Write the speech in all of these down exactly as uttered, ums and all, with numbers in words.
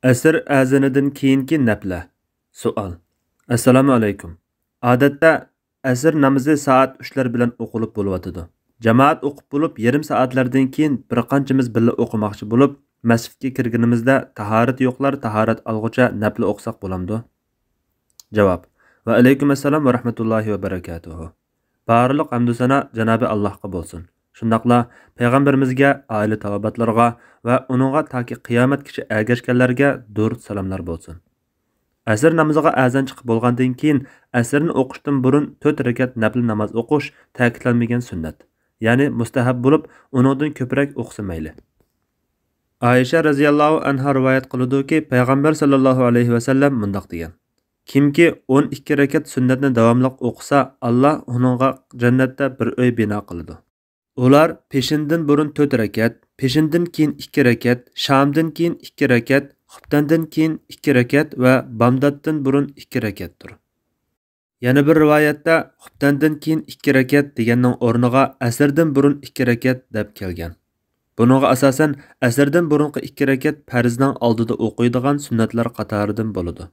ئەسىر ئەزىنىدىن كېيىنكى نەپلە. سوئال. ئەسسالامۇ ئەلەيكۇم. ئادەتتە ئەسىر نامىزى سائەت ئۈچلەر بىلەن ئوقۇلۇپ بولۇۋاتىدۇ. جامائەت ئوقۇپ بولۇپ، يېرىم سائەتلەردىن كېيىن بىر قانچىمىز بىللە ئوقۇماقچى بولۇپ، مەسچىتكە كىرگىنىمىزدە تاھارەت يوقلار تاھارەت ئالغۇچە نەپلە ئوقۇساق بولامدۇ؟ جاۋاب. ۋەئەلەيكۇم ئەسسالام ۋە رەھمەتۇللاھى ۋە بەرەكاتۇھۇ. بارلىق ھەمدۇ سانا جانابى ئاللاھقا بولسۇن. شۇنداقلا پەيغەمبىرىمىزگە، ئائىلە تاۋابىئاتلىرىغا ۋە ئۇنىڭغا تاكى قىيامەتكىچە ئەگەشكەنلەرگە دۇرۇد سالاملار بولسۇن. ئەسىر نامىزىغا ئەزان چىقىپ بولغاندىن كېيىن، ئەسىرنى ئوقۇشتىن بۇرۇن تۆت رەكەت نەپلە ناماز ئوقۇش تەكىتلەنمىگەن سۈننەت، يەنى مۇستەھەب بولۇپ، ئۇنىڭدىن كۆپرەك ئوقۇسا مەيلى. ئائىشە رەزىياللاھۇ ئەنھا رىۋايەت قىلىدۇكى، پەيغەمبەر ساللاللاھۇ ئەلەيھى ۋەسەللەم مۇنداق دېگەن: كىمكى ئون ئىككى رەكەت سۈننەتنى داۋاملىق ئوقۇسا، ئاللا ئۇنىڭغا جەننەتتە بىر ئۆي بىنا قىلىدۇ. ئۇلار پېشىندىن بۇرۇن تۆت رەكەت، پېشىندىن كېيىن ئىككى رەكەت، شامدىن كېيىن ئىككى رەكەت، خۇپتەندىن كېيىن ئىككى رەكەت ۋە بامداتتىن بۇرۇن ئىككى رەكەتتۇر. يەنە بىر رىۋايەتتە خۇپتەندىن كېيىن ئىككى رەكەت دېگەننىڭ ئورنىغا ئەسىردىن بۇرۇن ئىككى رەكەت دەپ كەلگەن. بۇنىڭغا ئاساسەن، ئەسىردىن بۇرۇنقى ئىككى رەكەت پەرزنىڭ ئالدىدا ئوقۇيدىغان سۈننەتلەر قاتارىدىن بولىدۇ.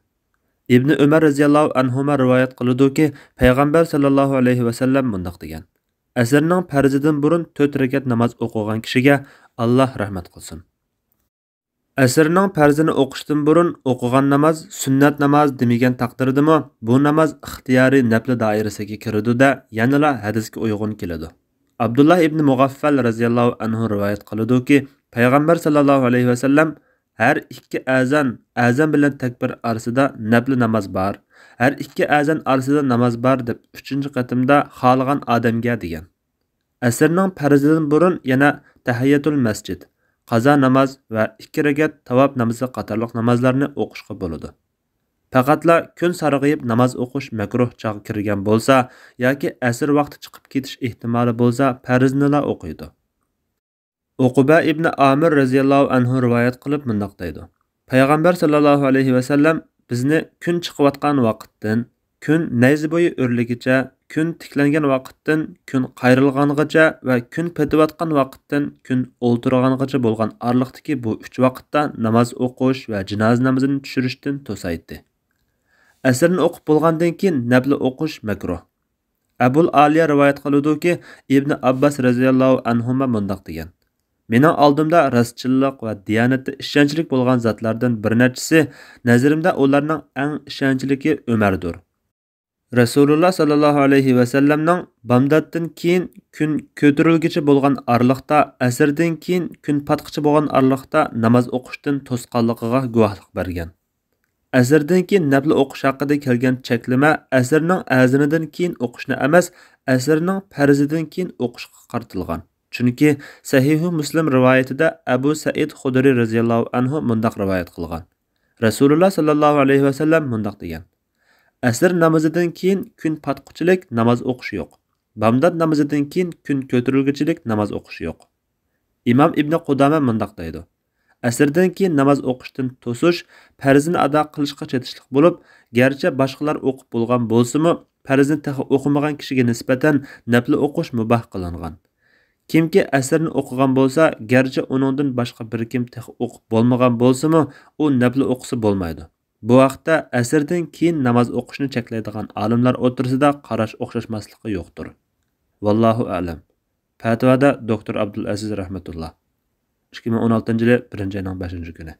ئىبنى ئۆمەر رەزىياللاھۇ ئەنھۇما رىۋايەت قىلىدۇكى، پەيغەمبەر ساللاللاھۇ ئەلەيھى ۋەسەللەم مۇنداق دېگەن: ئەسىرنىڭ پەرزىدىن بۇرۇن تۆت رەكەت ناماز ئوقۇغان كىشىگە ئاللا رەھمەت قىلسۇن. ئەسىرنىڭ پەرزىنى ئوقۇشتىن بۇرۇن ئوقۇغان ناماز سۈننەت ناماز دېمىگەن تەقدىردىمۇ، بۇ ناماز ئىختىيارىي نەپلە دائىرىسىگە كىرىدۇ-دە، يەنىلا ھەدىسكە ئۇيغۇن كېلىدۇ. ئابدۇللا ئىبنى مۇغەففەل رەزىياللاھۇ ئەنھۇ رىۋايەت قىلىدۇكى، پەيغەمبەر ساللاللاھۇ ئەلەيھى ۋەسەللەم، ھەر ئىككى ئەزان، ئەزان بىلەن تەكبىر ئارىسىدا نەپلە ناماز بار، ھەر ئىككى ئەزان ئارىسىدا ناماز بار دەپ ئۈچىنچى قېتىمدا خالىغان ئادەمگە دېگەن. ئەسىرنىڭ پەرزىدىن بۇرۇن يەنە تەھىيەتۇل مەسجىد، قازا ناماز ۋە ئىككى رەكەت تاۋاپ نامىزى قاتارلىق نامازلارنى ئوقۇشقا بولىدۇ. پەقەتلا كۈن سارغىيىپ ناماز ئوقۇش مەكرۇھ چاغ كىرگەن بولسا ياكى ئەسىر ۋاقتى چىقىپ كېتىش ئېھتىمالى بولسا پەرزنىلا ئوقۇيدۇ. ئوقۇبە ئىبنى ئامىر رەزىياللاھۇ ئەنھۇ رىۋايەت قىلىپ مۇنداق دەيدۇ: پەيغەمبەر ساللاللاھۇ ئەلەيھى ۋەسەللەم بىزنى كۈن چىقىۋاتقان ۋاقىتتىن، كۈن نەيزە بويى ئۆرلىگىچە، كۈن تىكلەنگەن ۋاقىتتىن كۈن قايرىلغانغىچە ۋە كۈن پېتىۋاتقان ۋاقىتتىن كۈن ئولتۇرغانغىچە بولغان ئارىلىقتىكى بۇ ئۈچ ۋاقىتتا ناماز ئوقۇش ۋە جىنازا نامىزىنى چۈشۈرۈشتىن توسايتتى. ئەسىرنى ئوقۇپ بولغاندىن كېيىن نەپلە ئوقۇش مەكرۇھ. ئەبۇل ئالىيە رىۋايەت قىلىدۇكى، ئىبنى ئابباس رەزىياللاھۇ ئەنھۇما مۇنداق دېگەن: مېنىڭ ئالدىمدا راستچىللىق ۋە دىيانەتتە ئىشەنچلىك بولغان زاتلاردىن بىر نەچچىسى، نەزىرىمدە ئۇلارنىڭ ئەڭ ئىشەنچلىكى ئۆمەردۇر. رەسۇلۇللا ساللاللاھۇ ئەلەيھى ۋەسەللەمنىڭ بامداتتىن كېيىن كۈن كۆتۈرۈلگۈچە بولغان ئارىلىقتا، ئەسىردىن كېيىن كۈن پاتقىچە بولغان ئارىلىقتا ناماز ئوقۇشتىن توسقانلىقىغا گۇۋاھلىق بەرگەن. ئەسىردىن كېيىن نەپلە ئوقۇش ھەققىدە كەلگەن چەكلىمە ئەسىرنىڭ ئەزىنىدىن كېيىن ئوقۇشنى ئەمەس، ئەسىرنىڭ پەرزىدىن كېيىن ئوقۇشقا قارىتىلغان. چۈنكى سەھىھۇ مۇسلىم رىۋايىتىدە ئەبۇ سەئىد خۇدرى رەزىياللاھۇ ئەنھۇ مۇنداق رىۋايەت قىلغان: رەسۇلۇللا ساللاللاھۇ ئەلەيھى ۋەسەللەم مۇنداق دېگەن: ئەسىر نامىزىدىن كېيىن كۈن پاتقۇچىلىك ناماز ئوقۇش يوق. بامدات نامىزىدىن كېيىن كۈن كۆتۈرۈلگۈچىلىك ناماز ئوقۇش يوق. ئىمام ئىبنى قۇدامە مۇنداق دەيدۇ: ئەسىردىن كېيىن ناماز ئوقۇشتىن توسۇش پەرزنى ئادا قىلىشقا چېتىشلىق بولۇپ، گەرچە باشقىلار ئوقۇپ بولغان بولسىمۇ، پەرزنى تېخى ئوقۇمىغان كىشىگە نىسبەتەن نەپلە ئوقۇش مۇباھ قىلىنغان. كىمكى ئەسىرنى ئوقۇغان بولسا، گەرچە ئۇنىڭدىن باشقا بىر كىم تېخى ئوقۇپ بولمىغان بولسىمۇ، ئۇ نەپلە ئوقۇسا بولمايدۇ. بۇ ھەقتە ئەسىردىن كېيىن ناماز ئوقۇشنى چەكلەيدىغان ئالىملار ئوتتۇرىسىدا قاراش ئوخشاشماسلىقى يوقتۇر. ۋاللاھۇ ئەلەم. پەتىۋادا دوكتور ئابدۇلئەزىز رەھمەتۇللا. ئىككى مىڭ ئون ئالتىنچى يىلى بىرىنچى ئاينىڭ بەشىنچى كۈنى.